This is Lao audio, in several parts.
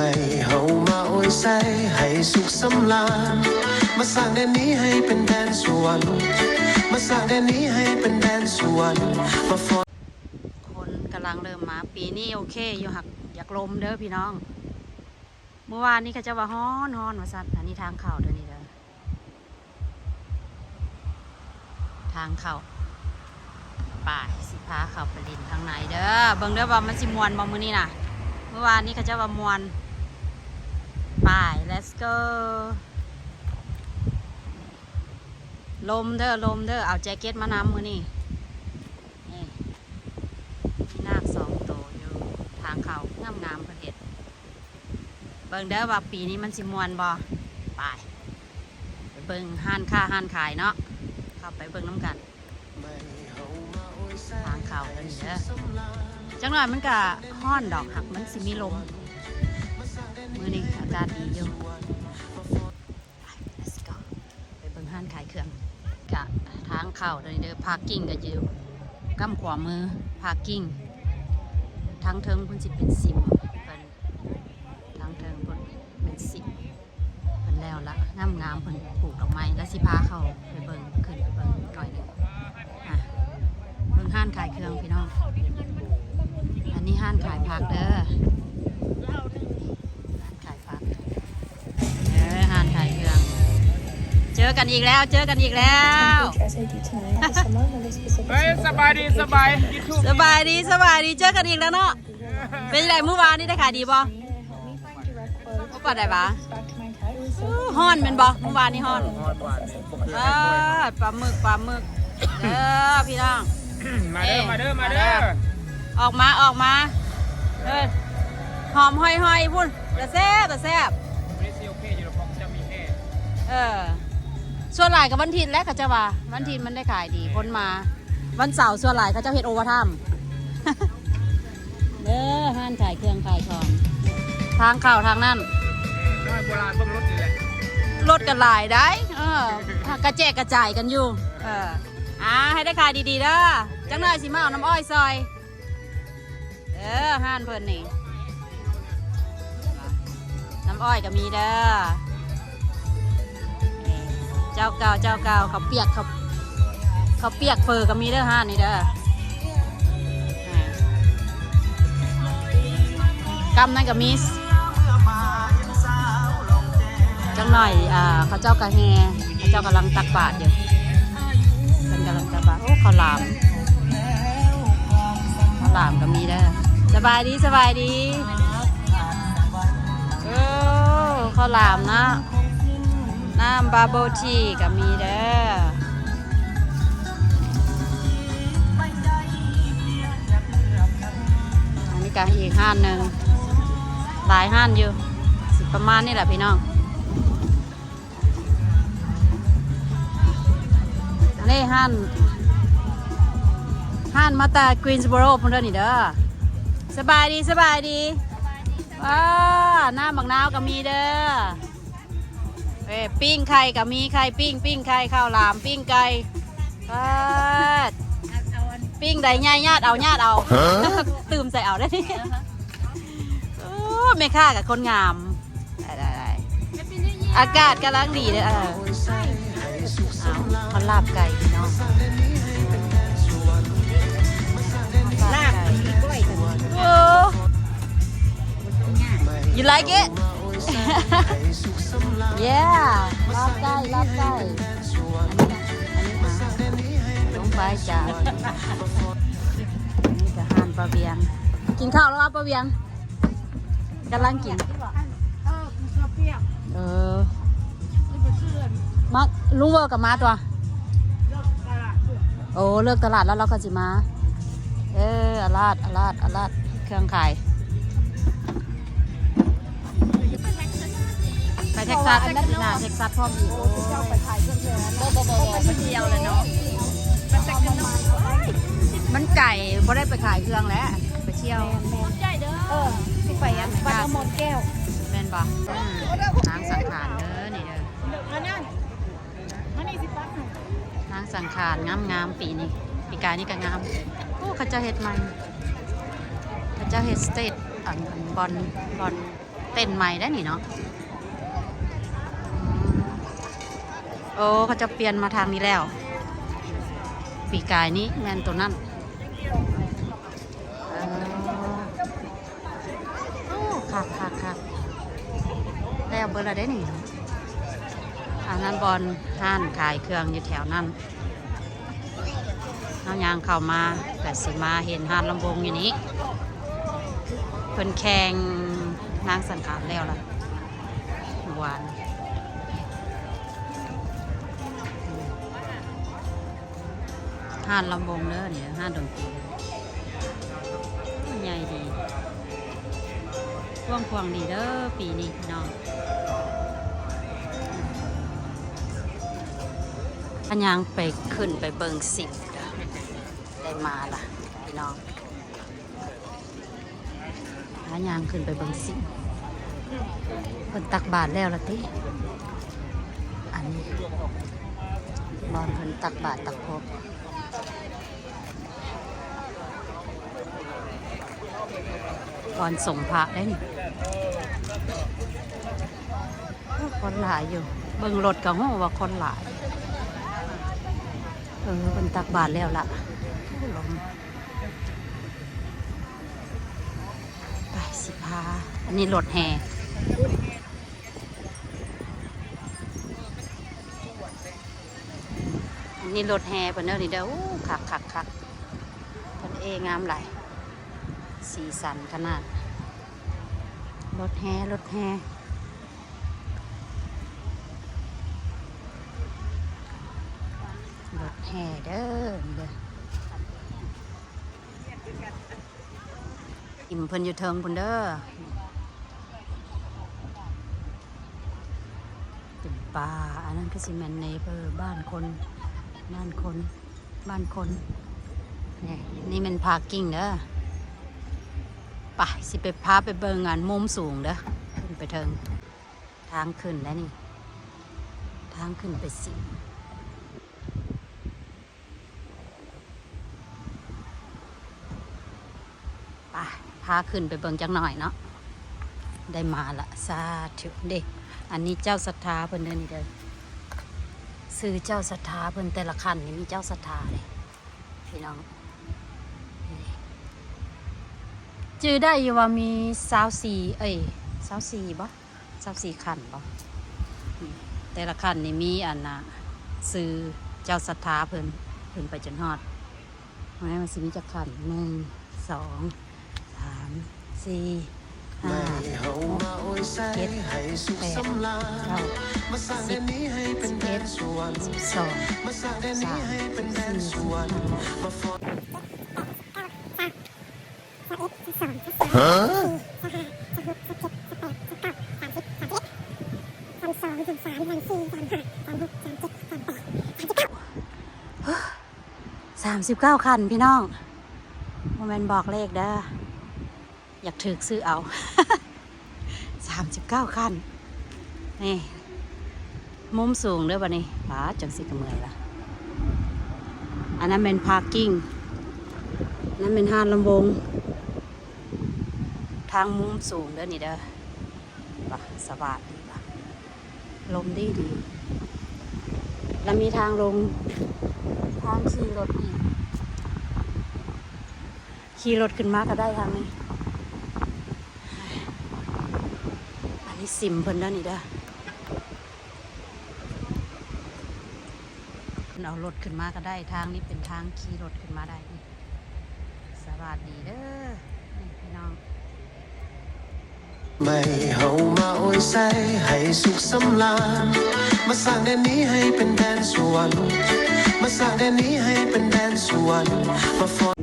ໃຫ້ເຮົາມາໂອຍໃສ່ໃຫ້ສຸກສຳລານ ມາສ້າງແດນນີ້ໃຫ້ເປັນແດນສວນ ມາສ້າງແດນນີ້ໃຫ້ເປັນແດນສວນ ມາຟ້ອນ. ຄົນກຳລັງເລີ່ມມາ ປີນີ້ໂອເຄຢູ່ ຫາກຢາກລົມເດີພີ່ນ້ອງ. ມື້ວານນີ້ເຂົາເຈົ້າວ່າຮ້ອນ ຮ້ອນວ່າຊັ້ນ. ອັນນີ້ທາງເຂົ້າເດີນີ້ເດີ. ທາງເຂົ້າ ໄປ ຊິພາເຂົ້າໄປຫຼິ້ນທາງໃນເດີ. ເບິ່ງເດີວ່າມັນຊິມ່ວນບໍ່ມື້ນີ້ນະ. ມື້ວານນີ້ເຂົາເຈົ້າວ່າມ່ວນ. ໄປ let's go. ລົມເດີ ລົມເດີ. ເອົາແຈເກັດມານຳມື້ນີ້. ນີ້ ມີນາກສອງໂຕຢູ່ທາງເຂົ້າ ງາມໆ ເພິ່ນເຮັດ. ເບິ່ງເດີວ່າປີນີ້ມັນຊິມ່ວນບໍ່. ໄປ ໄປເບິ່ງຮ້ານຄ້າຮ້ານຂາຍເນາະ ເຂົ້າໄປເບິ່ງນຳກັນ. ທາງເຂົ້າເດີ ຈັກໜ້ອຍມັນກະຮ້ອນດອກ ຫາກມັນຊິມີລົມ. ມື້ນີ້ອາກາດດີຢູ່. ໄປ let's go. ໄປເບິ່ງຮ້ານຂາຍເຄື່ອງ. ກະທາງເຂົ້າໂຕນີ້ເດີ ພາກກິ້ງກະຢູ່ກ້ຳຂວາມື. ພາກກິ້ງທາງເທິງເພິ່ນຊິເປັນຊິມ ເພິ່ນ ທາງເທິງເພິ່ນເປັນຊິມ ເພິ່ນແລ້ວລະ ງາມໆ. ເພິ່ນປູກດອກໄມ້ ລະຊິພາເຂົ້າໄປເບິ່ງ ຂຶ້ນໄປເບິ່ງໜ້ອຍໜຶ່ງ. ອ່ະ ເບິ່ງຮ້ານຂາຍເຄື່ອງພີ່ນ້ອງ. ອັນນີ້ຮ້ານຂາຍຜັກເດີ ຮ້ານຂາຍຜັກ. ເອີ ຮ້ານຂາຍເຄື່ອງ. ເຈີກັນອີກແລ້ວ ເຈີກັນອີກແລ້ວ. ເອີຍ ສະບາຍດີ ສະບາຍ ສະບາຍດີ ສະບາຍດີ. ເຈີກັນອີກແລ້ວເນາະ. ເປັນຈັ່ງໃດມື້ວານນີ້ ໄດ້ຂາຍດີບໍ່? ບໍ່ປານໃດຫວາ? ຮ້ອນແມ່ນບໍ່? ມື້ວານນີ້ຮ້ອນ. ອ່າ ປາໝຶກ ປາໝຶກເດີພີ່ນ້ອງ. ມາເດີ ມາເດີ ມາເດີ. ອອກມາ ອອກມາ. ເອີ ຫອມຫອຍໆ ພຸ້ນ ຕາແຊບ ຕາແຊບ. ເອີ ສ່ວນຫຼາຍກະວັນທິດແຫຼະ ເຂົາເຈົ້າວ່າ ວັນທິດມັນໄດ້ຂາຍດີ ຄົນມາ. ວັນເສົາສ່ວນຫຼາຍເຂົາເຈົ້າເຮັດໂອເວີທາມ. ເດີ ຮ້ານຂາຍເຄື່ອງຂາຍຂອງ ທາງເຂົ້າທາງນັ້ນ. ນ້ອຍໂບລານເບິ່ງລົດນີ້ແຫຼະ ລົດກະຫຼາຍໄດ໋. ເອີ ກະແຈກກະຈາຍກັນຢູ່. ເອີ ອ່າ ໃຫ້ໄດ້ຂາຍດີໆເດີ. ຈັກໜ້ອຍຊິມາເອົານ້ຳອ້ອຍຊ່ອຍ. ເອີ ຮ້ານເພິ່ນນີ້ ນ້ຳອ້ອຍກະມີເດີ. ເຈົ້າເກົ່າ ເຈົ້າເກົ່າ. ເຂົ້າປຽກ ເຂົ້າ ເຂົ້າປຽກເຝີກະມີເດີ ຮ້ານນີ້ເດີ. ກຳນັ້ນກະມີ. ຈັກໜ້ອຍ ອ່າ ເຂົາເຈົ້າກະແຫ່ ເຂົາເຈົ້າກຳລັງຕັກບາດຢູ່ ເພິ່ນກຳລັງຕັກບາດ. ໂອ້ ເຂົ້າຫຼາມ ເຂົ້າຫຼາມກະມີເດີ. ສະບາຍດີ ສະບາຍດີ. ໂອ້ ເຂົ້າຫຼາມເນາະ. ນ້ຳບາໂບທີກະມີເດີ. ອັນນີ້ກະອີກຮ້ານໜຶ່ງ ຫຼາຍຮ້ານຢູ່ ຊິປະມານນີ້ແຫຼະພີ່ນ້ອງ. ນີ້ຮ້ານ ຮ້ານມາແຕ່ກຣີນສະໂບໂຣພຸ້ນເດີນີ້ເດີ. ສະບາຍດີ ສະບາຍດີ. ວ້າ ນ້ຳບັກນາວກະມີເດີ. ເອີ ປີ້ງໄຂ່ກະມີ ໄຂ່ປີ້ງ ປີ້ງໄຂ່ ເຂົ້າຫຼາມ ປີ້ງໄກ່. ປາດ ປີ້ງໃດໃຫຍ່ຍາດເອົາ ຍາດເອົາ ຕື່ມໃສ່ເອົາໄດ້. ໂອ້ ແມ່ຄ້າກະຄົນງາມ. ໄດ້ໆໆ ອາກາດກຳລັງດີເດີ. ເອີ ເອົາ ເຂົາລາບໄກ່ພີ່ນ້ອງ ລາບໄກ່. ໂອ້ you like it? Yeah ລາບໄກ່ ລາບໄກ່. ອັນນີ້ ອັນນີ້ ອ່າ ລົງໄປຈ້າ. ອັນນີ້ກະຮ້ານປ້າວຽງ. ກິນເຂົ້າແລ້ວຫວາປ້າວຽງ? ກຳລັງກິນ. ເອີ ມາ ລຸງເວີກະມາຕົວະ. ໂອ້ ເລີກຕະຫຼາດແລ້ວລາວກະຊິມາ. ເອີ ອາລາດ ອາລາດ ອາລາດ ເຄື່ອງຂາຍ. ໄປເທັກຊັສ ໄປເທັກຊັສພ້ອມອີກ. ບໍ່ ບໍ່ ບໍ່ ບໍ່ ໄປທ່ຽວແລ້ວເນາະ. ມັນໄກ ບໍ່ໄດ້ໄປຂາຍເຄື່ອງແລ້ວ ໄປທ່ຽວ. ແມ່ນໆ ເອີ ຊິໄປອັນວັດອະມອນແກ້ວ. ແມ່ນບໍ່? ອືມ ນາງສັງຂານເດີນີ້ເດີ. ນາງສັງຂານງາມໆ ປີນີ້ ປີກາຍນີ້ກະງາມ. ໂອ້ ເຂົາເຈົ້າເຮັດໃໝ່ ເຂົາເຈົ້າເຮັດສະເຕຈ ອັນ ອັນ ບ່ອນ ບ່ອນ ເຕັ້ນໃໝ່ໄດ໋ນີ້ເນາະ. ໂອ້ ເຂົາເຈົ້າປ່ຽນມາທາງນີ້ແລ້ວ. ປີກາຍນີ້ແມ່ນໂຕນັ້ນ. ເອີ ໂອ້ ຄັກໆໆ ແລ້ວເບິດລະເດ້ນີ້. ອັນນັ້ນບ່ອນຮ້ານຂາຍເຄື່ອງຢູ່ແຖວນັ້ນ. ເຮົາຍ່າງເຂົ້າມາກະຊິມາເຫັນຮ້ານລຳວົງຢູ່ນີ້. ເພິ່ນແຂ່ງນາງສັງຂານແລ້ວລະ ເມື່ອວານ. ຮ້ານລຳວົງເດີນີ້ ຮ້ານດົນຕີ ໃຫຍ່ດີ ກວ້າງຂວາງດີເດີປີນີ້ພີ່ນ້ອງ. ພາຍ່າງໄປ ຂຶ້ນໄປເບິ່ງສິບ ໄດ້ມາລະພີ່ນ້ອງ. ພາຍ່າງຂຶ້ນໄປເບິ່ງສິບ ເພິ່ນຕັກບາດແລ້ວລະຕິ. ອັນນີ້ບ່ອນເພິ່ນຕັກບາດຕັກພົບ ກ່ອນສົງພະເດ້ນີ້. ຄົນຫຼາຍຢູ່ ເບິ່ງລົດກະຮູ້ວ່າຄົນຫຼາຍ. ເອີ ເພິ່ນຕັກບາດແລ້ວລະ. ໂອ້ ລົມ ໄປ ຊິພາ ອັນນີ້ລົດແຫ່ ອັນນີ້ລົດແຫ່ເພິ່ນເດີນີ້ເດີ. ໂອ້ ຄັກໆໆ ເພິ່ນເອງາມຫຼາຍ ສີສັນຂະໜາດ. ລົດແຫ່ ລົດແຫ່ ລົດແຫ່ເດີ ນີ້ເດີ. ອີ່ມເພິ່ນຢູ່ເທິງພຸ້ນເດີ ເປັນປ່າ. ອັນນັ້ນຄືຊິແມ່ນເນເປີບ້ານຄົນ ບ້ານຄົນ ບ້ານຄົນ. ນີ້ ນີ້ແມ່ນພາກິ້ງເດີ. ໄປ ຊິໄປພາໄປເບິ່ງອັນມຸມສູງເດີ ຂຶ້ນໄປເທິງ. ທາງຂຶ້ນໄດ໋ນີ້ ທາງຂຶ້ນໄປສິ. ໄປ ພາຂຶ້ນໄປເບິ່ງຈັກໜ້ອຍເນາະ. ໄດ້ມາລະ ສາທຸເດ້. ອັນນີ້ເຈົ້າສັດທາເພິ່ນເດີນີ້ເດີ ຊື່ເຈົ້າສັດທາເພິ່ນ. ແຕ່ລະຂັ້ນນີ້ມີເຈົ້າສັດທາເດ້ພີ່ນ້ອງ. ຈື່ໄດ້ຢູ່ວ່າມີຊາວສີ່ ເອີຍ ຊາວສີ່ບໍ? ຊາວສີ່ຂັ້ນບໍ? ແຕ່ລະຂັ້ນນີ້ມີອັນນ່າ ຊື່ເຈົ້າສັດທາເພິ່ນ ຂຶ້ນໄປຈົນຮອດ. ວ່າມັນຊິມີຈັກຂັ້ນ? ໜຶ່ງ ສອງ ສາມ ສີ່ ຫ້າ ຫົກ ເຈັດ ແປດ ເກົ້າ ສິບ ສິບເອັດ ສິບສອງ ສິບສາມ ສິບສີ່ ສິບຫ້າ ຊາວເອັດ ຊາວສອງ ຊາວສາມ ຊາວສີ່ ຊາວຫ້າ ຊາວຫົກ ຊາວເຈັດ ຊາວແປດ ຊາວເກົ້າ ສາມສິບ ສາມສິບເອັດ ສາມສອງ ສາມສາມ ສາມສີ່ ສາມຫ້າ ສາມຫົກ ສາມເຈັດ ສາມແປດ ສາມສິບເກົ້າ ສາມສິບເກົ້າ ຂັ້ນພີ່ນ້ອງ. ບໍ່ແມ່ນບອກເລກເດີ ຢາກຖືກຊື້ເອົາ. ສາມສິບເກົ້າ ຂັ້ນ ນີ້ ມຸມສູງເດີບັດນີ້. ປາດ ຈັ່ງຊີ້ກະເມື່ອຍລະ. ອັນນັ້ນແມ່ນພາກິ້ງ ນັ້ນແມ່ນຮ້ານລຳວົງ. ທາງມຸມສູງເດີນີ້ເດີ. ປາດ ສະບາຍດີປະ ລົມດີດີ ແລ້ວມີທາງລົງ ທາງຂີ່ລົດອີກ. ຂີ່ລົດຂຶ້ນມາກະໄດ້ທາງນີ້. ອັນນີ້ສິມເພິ່ນເດີນີ້ເດີ. ເອົາລົດຂຶ້ນມາກະໄດ້ ທາງນີ້ເປັນທາງຂີ່ລົດຂຶ້ນມາໄດ້. ສະບາຍດີເດີ ນີ້ພີ່ນ້ອງ.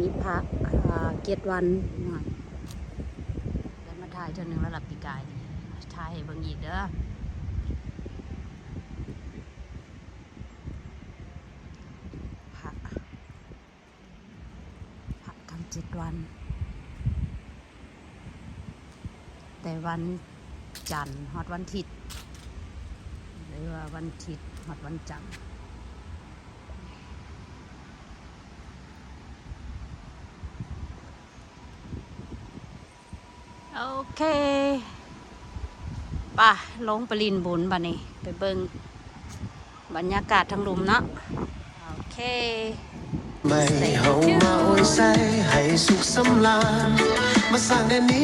ມີພະ ເອີ ເຈັດວັນ ໄດ້ມາຖ່າຍເທື່ອໜຶ່ງແລ້ວລະປີກາຍນີ້ ຖ່າຍໃຫ້ເບິ່ງອີກເດີ. ພະ ພະທັງເຈັດວັນ ແຕ່ວັນຈັນຮອດວັນທິດ ຫຼືວ່າວັນທິດຮອດວັນຈັນ. ໂອເຄ ປະ ລົງໄປຫຼິ້ນບຸນບາດນີ້ ໄປເບິ່ງບັນຍາກາດທາງລຸ່ມເນາະ. ໂອເຄ ໃໝ່ເຮົາມາໂອນໃສ່ໃຫ້ສຸກສຳລານ ມາສ້າງແດນນີ້